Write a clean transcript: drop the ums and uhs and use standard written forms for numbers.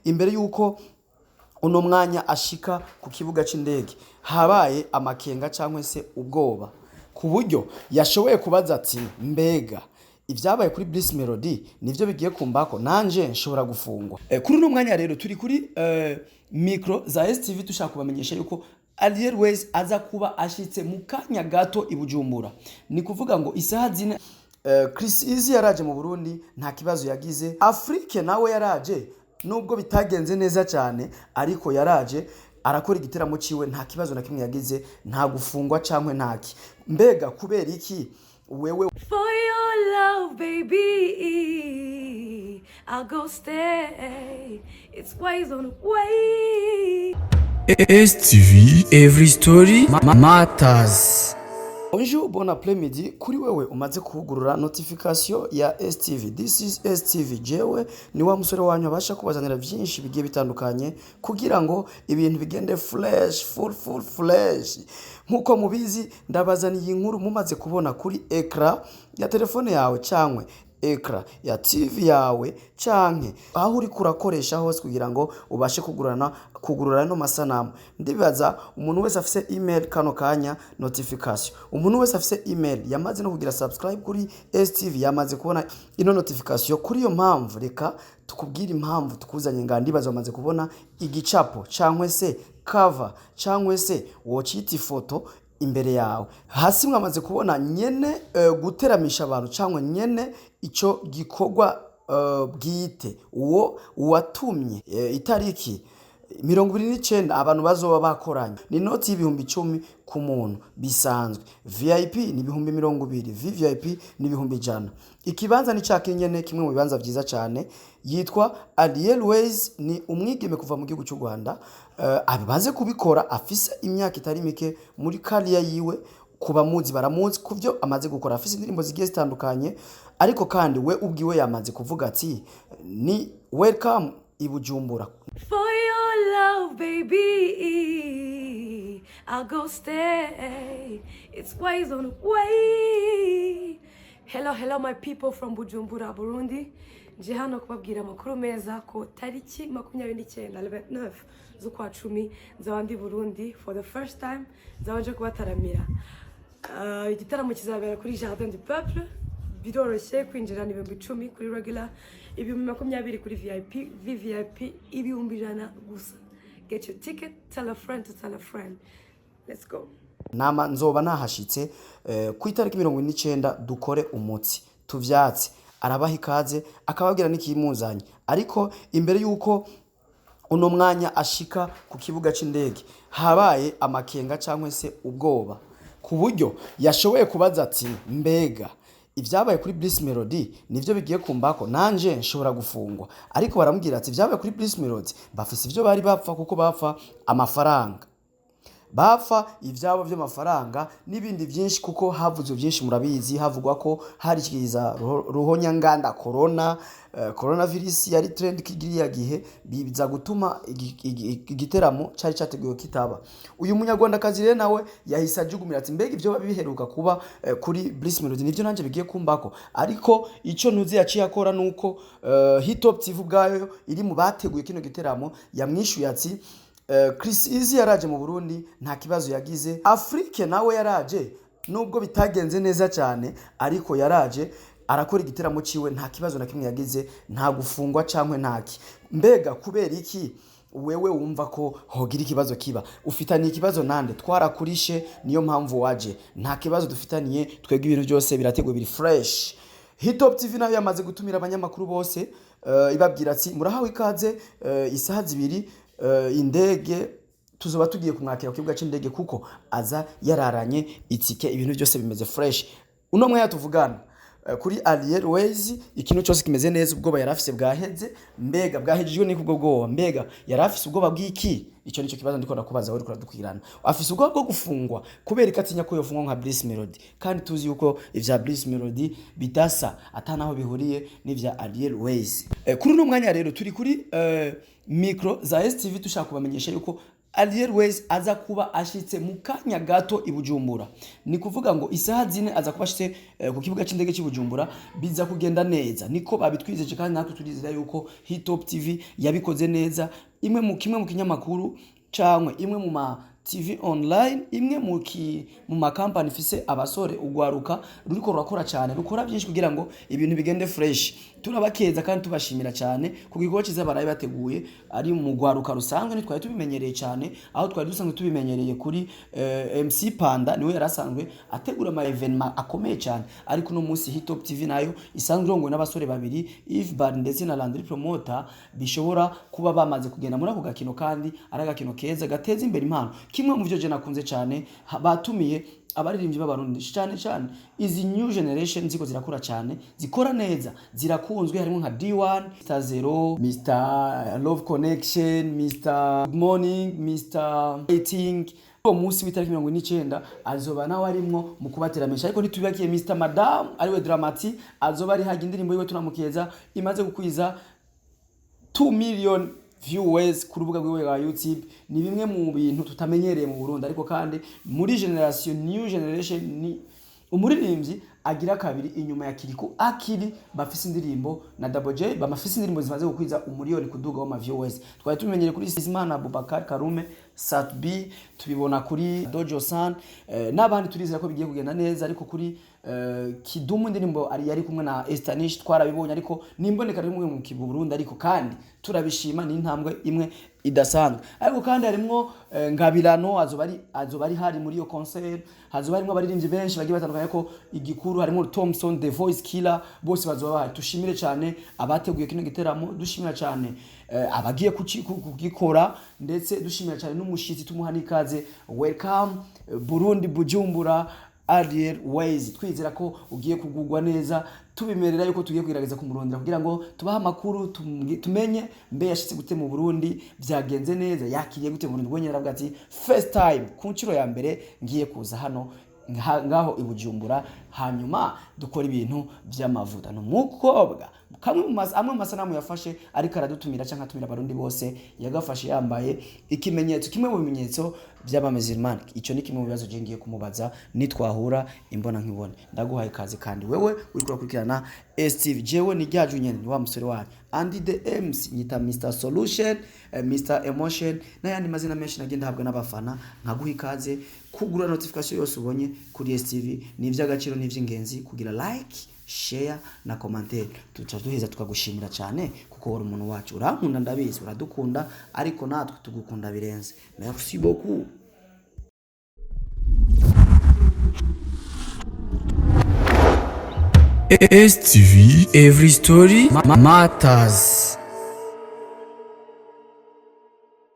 Imbere yuko uno mwanya ashika ku kibuga c'indege, habaye amakenga cyangwa se ubwoba, ku buryo yashoboye kubaza ati: "Mbega ibyabaye kuri Bruce Melody nivyo bigiye kumbako? Nanje nshobora gufungwa." Kuri uno mwanya rero turi kuri micro za STV, dushaka kubamenyesha yuko Ariel Wayz aza kuba ashitse mu kanya gato i Bujumbura, ni kuvuga ngo isaha 4. Chris Easy yaraje mu Burundi, nta kibazo yagize. Afrique nawe yaraje, nubwo bitagenze neza cyane, ariko yaraje arakora igiteramo ciwe, nta kibazo na kimwe yagize, nta gufungwa cyangwa ntaki. Mbega kubera iki wewe For your love, baby, I'll go stay. It's ways on the way. STV, Every Story Matters. Bonjour, bon après-midi kuri wewe umaze kugurura notification ya STV. This is STV. Jewe ni wa musore wanyu abasha kubazanira byinshi bigiye bitandukanye kugira ngo ibintu bigende fresh, full full fresh. Nkuko mubizi, ndabazaniye inkuru mumaze kubona kuri écran ya telefone yawe cyangwa écran ya TV yawe, canke aho uri kurakoresha hose kugira ngo ubashe kugurura no masanamu. Ndibaza umuntu wese afise email kano kanya notification, umuntu wese afise email yamaze no kugira subscribe kuri STV, yamaze kubona ino notification. Kuri iyo mpamvu, reka tukubwire impamvu tukuzanye nga. Ndibaza wamaze kubona igicapo cankwe se cover, cankwe se wocita ifoto imbere yawe hasi. Mwamaze kubona nyene guteramisha abantu cyangwa nyene ico gikorwa bwite, uwo uwatumye itariki 29 abantu bazoba bakoranye. Ni inoti y'10,000 ku muntu bisanzwe, VIP ni 20,000, VVIP ni 100,000. Ikibanza ni ca kinyene, kimwe mu bibanza vyiza cyane. Yitwa Ariel Wayz, ni umwigeme kuva mu gihugu cy'u Rwanda, abaze kubikora, afise imyaka itari mike muri carrière yiwe. Kuba muzi baramuzi kuvyo amaze gukora, afise indirimbo zigiye zitandukanye. Ariko kandi we ubwiwe yamaze kuvuga ati ni welcome i Bujumbura. For your love, baby, I'll go stay. It's ways on the way. Hello, hello, my people from Bujumbura, Burundi. Nje hano kubabwira amakuru meza ko tariki 29, le 29 z'ukwa 10, nzaba ndi Burundi for the first time, nzaba nje kubataramira. Igitaramo kizabera kuri Jardin du Peuple. Biroroshye kwinjira, ni 10,000 kuri regular, 20,000 kuri VIP, VVIP 100,000 gusa. Get your ticket, tell a friend to tell a friend. Let's go. Nama nzoba nahashitse ku itariki 49, dukore umutsi tuvyatse. Arabaha ikaze, akababwira n'ikimuzanye. Ariko imbere yuko uno mwanya ashika ku kibuga c'indege, habaye amakenga cyangwa se ubwoba, ku buryo yashoboye kubaza ati: "Mbega ibyabaye kuri Bruce Melody nivyo bigiye kumbako? Nanje nshobora gufungwa?" Ariko baramubwira ati ibyabaye kuri Bruce Melody bafise ivyo bari bapfa, kuko bapfa amafaranga, bapfa ivyabo vy'amafaranga n'ibindi byinshi, kuko havuzwe byinshi murabizi. Havugwa ko hari ikiza ruhonyanganda corona, coronavirus yari trend kigiriya gihe, biza gutuma igiteramo cari categuwe kitaba. Uyu Munyarwandakazi rero nawe yahise ajugumira ati: "Mbega ivyo biheruka kuba kuri Bruce Melody nivyo nanje bigiye kumbako?" Ariko ico ntuzi yaciye akora nuko Hitop TV ubwayo iri mu bateguye kino giteramo yamwishuye ati: Chris Easy yaraje mu Burundi, nta kibazo yagize. Afrique nawe yaraje, nubwo bitagenze neza cyane, ariko yaraje arakora igiteramo ciwe, nta kibazo na kimwe yagize, nta gufungwa cyangwa ntaki. Mbega kubera iki wewe wumva ko hogira ikibazo kiba? Ufitaniye ikibazo nande? Twarakurishe, niyo mpamvu waje. Nta kibazo dufitaniye twebwe, ibintu byose birateguye, biri fresh. Hitop TV nayo yamaze gutumira abanyamakuru bose, ibabwira ati: "Murahawe ikaze, isaha 2 indege tuzoba tugiye kumwakira ku kibuga c'indege, kuko aza yararanye itike, ibintu byose bimeze fresh." Uno mwanya tuvugana, kuri Ariel Wayz ikintu cyose kimeze neza, ubwoba yarafise bwaheze. Mbega bwahejejwe n'iki ubwo bwoba? Mbega yarafise ubwoba bw'iki? Ico nico kibazo ndiko ndakubaza wowe uriko uradukwirana. Afise ubwoba bwo gufungwa kubera ko atinya ko yofungwa nka Bruce Melody, kandi tuzi yuko ivya Bruce Melody bidasa, ata naho bihuriye n'ivya Ariel Wayz. Kuri uno mwanya rero turi kuri micro za STV, dushaka kubamenyesha yuko Ariel Wayz aza kuba ashitse mu kanya gato i Bujumbura. Ni kuvuga ngo isaha 4 aza kuba ashitse ku kibuga c'indege cy'i Bujumbura, biza kugenda neza, niko babitwizeje, kandi natwe turizera yuko Hitop TV yabikoze neza, imwe mu kimwe mu kinyamakuru cankwe imwe mu ma TV online, imwe mu makampani ifise abasore, ugwaruka ruriko rurakora cyane, rukora byinshi kugira ngo ibintu bigende fresh. Turabakeza kandi tubashimira cyane ku gikorwa cyiza baraye bateguye, ari mu gwaruka rusanzwe ntitwari tubimenyereye cyane, aho twari dusanzwe tubimenyereye kuri MC Panda, niwe yari asanzwe ategura ama événement akomeye cyane. Ariko uno munsi Hitop TV nayo isanzwe irongowe n'abasore babiri, Yves Bar ndetse na Landry Promoter, bishobora kuba bamaze kugenda muri ako gakino, kandi ari agakino keza gateza imbere impano. Kimwe mu byo je nakunze cyane, batumiye abaririmbyi b'Abarundi, cyane cyane izi new generation ziko zirakura cyane, zikora neza, zirakunzwe, harimo nka D1, Mr Zero, Mr Love Connection, Mr Good Morning, Mr Waiting. Uwo munsi w'itariki 49 azoba nawe arimwo mu kubateramisha. Ariko ntitubibakiye Mr Madam, ariwe Dramati, azoba ari haga indirimbo yiwe tunamukeza imaze gukwiza 2 million viewers ku rubuga rwiwe rwa YouTube. Ni bimwe mu bintu tutamenyereye mu Burundi, ariko kandi muri generation, new generation, ni umuririmbyi agira kabiri inyuma ya Kirikou Akili bafise indirimbo na Double J, bamafise indirimbo zimaze gukwiza umuriyoni kuduga w'ama viewers. Twari tumenyereye kuri Sizimana Abubakar Karume, Sat B, tubibona kuri Dojo San n'abandi. Turizera ko bigiye kugenda neza. Ariko kuri Kidumu, indirimbo ari yari kumwe na Estanish, twarabibonye, ariko nimboneka rimwe mu kibu Burundi. Ariko kandi turabishima, ni intambwe imwe idasanzwe. Ariko kandi harimwo Ngabirano, azoba ari hari muri iyo concert, hazoba harimwo abaririmbyi benshi bagiye batandukanye, ko igikuru harimo Thompson the Voice Killer, bose bazoba bahari. Tushimire cyane abateguye kino giteramo, dushimira cyane abagiye kugikora, ndetse dushimira cyane n'umushitsi, tumuha n'ikaze. Welcome Burundi, Bujumbura, Ariel Wayz. Twizera ko ugiye kugugwa neza, tubimerera yuko tugiye kugerageza kumurondera kugira ngo tubahe amakuru, tumenye mbe yashitse gute mu Burundi, byagenze neza, yakiriye gute mu Burundi. Ubwo nyine aravuga ati first time, ku nshuro ya mbere ngiye kuza hano ngaho i Bujumbura, hanyuma dukora ibintu by'amavuta. Ni umukobwa kamwe mu amwe mu masanamu yafashe ariko aradutumira cyangwa atumira Abarundi bose, yagafashe yambaye ikimenyetso, kimwe mu bimenyetso by'abamizirmani. Icyo ni kimwe mu bibazo je ngiye kumubaza nitwahura imbona nkibone. Ndaguhaye ikaze kandi wewe uriko urakurikirana STV. Jewe ni ryacu nyene, ni wa musore wanyu Andy the MC, nyita Mr Solution, Mr Emotion n'ayandi mazina menshi nagenda habwa n'abafana. Nkaguha ikaze. Kugura notification yose ubonye kuri STV ni ivy'agaciro, ni ivy'ingenzi kugira like, share na commentaire. Tuca duheza tukagushimira cyane kuko uri umuntu wacu, urankunda, ndabizi uradukunda, ariko natwe tugukunda birenze. Merci beaucoup. STV Every Story Matters.